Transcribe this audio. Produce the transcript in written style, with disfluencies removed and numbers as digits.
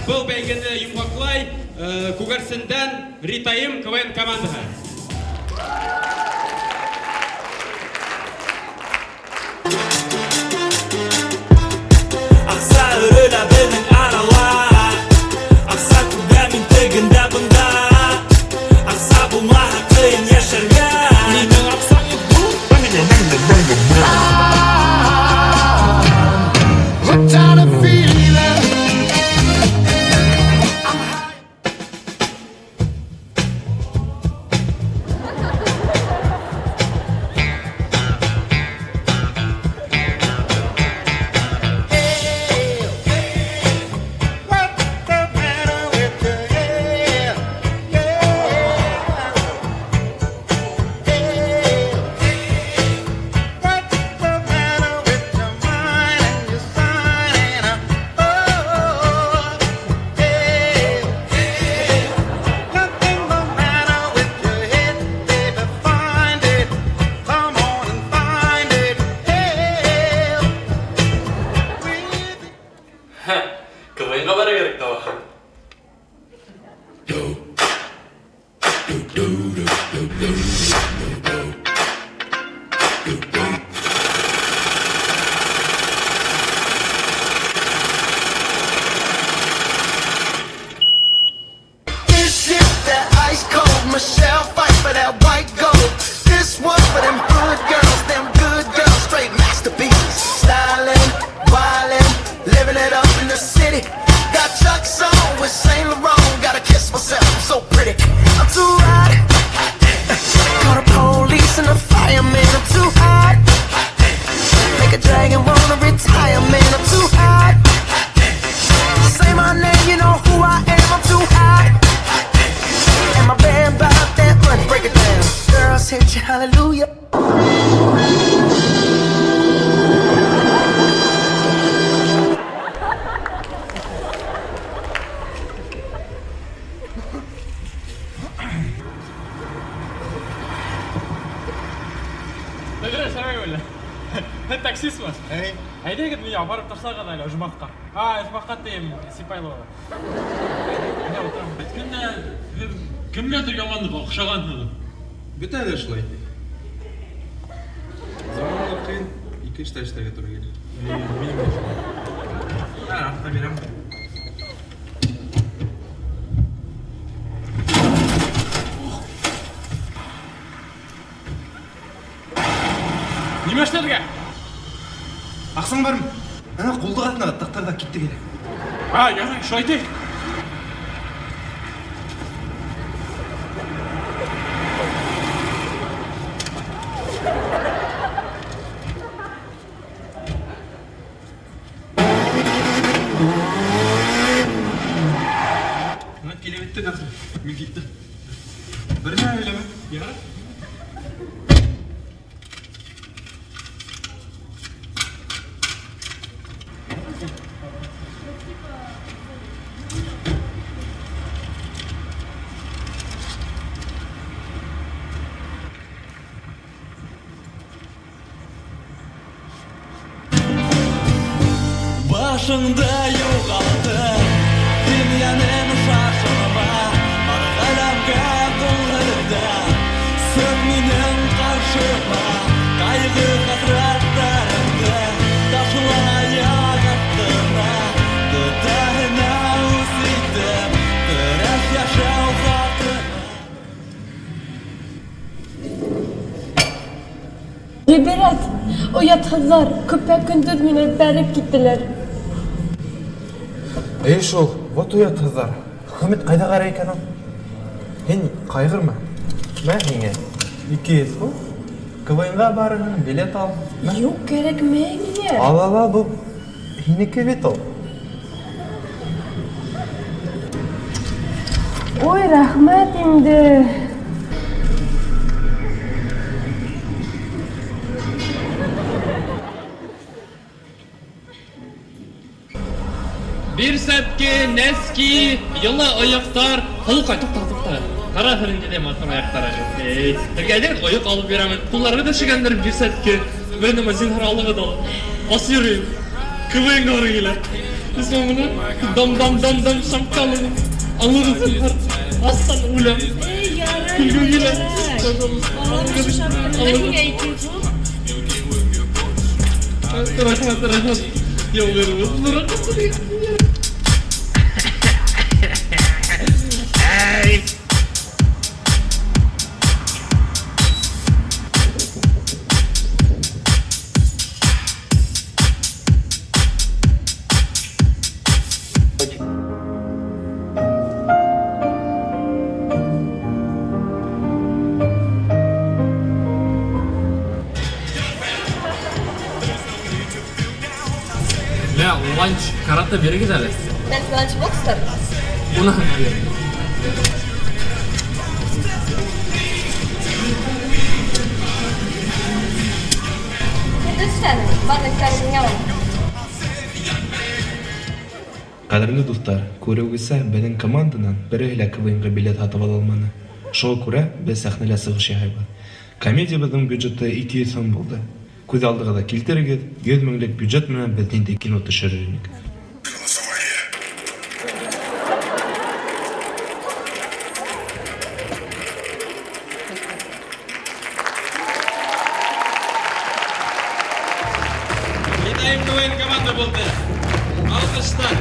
был бәйгене йомғаҡлай Күгәрсендән Ритайым КВН командаһы. Аҡса өрөлә беҙҙең арала. Аҡса күбә мин тегендә бында. Аҡса булмаһа ҡыйын йәшәргә. Һинең аҡсаң юҡ. Hooked on a feeling. What's the matter with you? Yeah, yeah. Yeah. What's the matter with your mind and your sign and oh, yeah. Nothing the matter with your head, baby. Find it. Come on and find it. Yeah. With КВНға барырға кәрәк тә. This is that ice cold Michelle fight for that white gold. This one for them hood girls, them good girls, straight masterpieces. Styling, wildin', living it up in the city. Got Chuck's on with Saint Laurent. Gotta kiss myself, I'm so pretty. I'm too hot. Call the police and the fireman. I'm too hot. Make a dragon wanna retire, man. I'm too hot. Say my name, you know who I am. I'm too hot. And my band bought that money. Break it down. Girls hit you, hallelujah. Тәгәрәш, әле. Таксистмы? Әй. Әйҙәгеҙ мине барып ташлағыҙ әле ожмахҡа. А, ожмахҡа тием, Сипайлова. Әйҙә ултырам. Әйткәндә, һеҙ кемгәлер яманлыҡ оҡшағанһығыҙ. Бөтә лә шулай. Заманалар ҡыйын, ике эштә эшләргә тура килә. Минең дә шулай. Ә, аҡса бирәм. Нимә эшләргә? Аҡсаң бармы? Ана ҡултыҡ аҫтына тыҡтыр ҙа киттек әле. А, ярай, шулай итәйек. Ана килеп еттек аҡса. Мин киттем. Бер нәмә һөйләмә. Ярай. Башыңды юғалтып, Донъяным шашылма, Бар ғаләмгә ҡул һелтә, Сыҡ минең ҡаршыма, Ҡайғы хәсрәттәреңде Ташла аяҡ аҫтына, Бөтәһенә үс итеп, Көрәш йәшәү хаҡына. Ғибрәт, оятһыҙҙар, көпә-көндөҙ мине бәреп киттеләр. Эй шул, вот оятһыҙҙар. Хөкүмәт ҡайҙа ҡарай икән ул? Һин ҡайғырма. Мә һиңә 200 һум. КВНға барырһың, билет ал. Мә. Юҡ, кәрәкмәй миңә. Ал, ал, ал, был һинеке бит ул. Ой, рәхмәт инде. Бирсәтке, нәски, йылы ойоҡтар. Һылыуҡай, туҡта, туҡта. Ҡара һеҙҙең ниндәй матур аяҡтар әле. Эй, һеҙгә әйҙәгеҙ ойоҡ алып бирәмен. Ҡулларға ла шигәндер бирсәтке. Бер нәмә зинһар алығыҙ ал. Ас йөрөйөм. КВНға барғым килә. Төшмә менә. Дам дам дам дам шапкалы. Алыгыз зинһар. Астан үләм. Эй, ярай, Көлгем килә. ярай. Пожалуйста. Алам шул шапканы. Менә һиңә 200 сум. Рәхмәт, рәхмәт. Ялварабыз. Рәхмәт. Мә, ланч карата бирегез әле. Бәлки ланчбокстыр? Уны бир. Көндез эшләнең. Барлык кәрзингә ал. Кадерле дуслар, күрүегезчә, безнең командадан береһе лә КВНга билет һатып ала алмады. Шуңа күрә без сәхнәдә чыгыш ясыйбыз. Комедиябезнең бюджеты 200 сум булды. Күз алдыгызга китерегез, 100 меңлек бюджет белән без нинди кино төшерер идек. Летаем КВН команда булды. Алкыштар.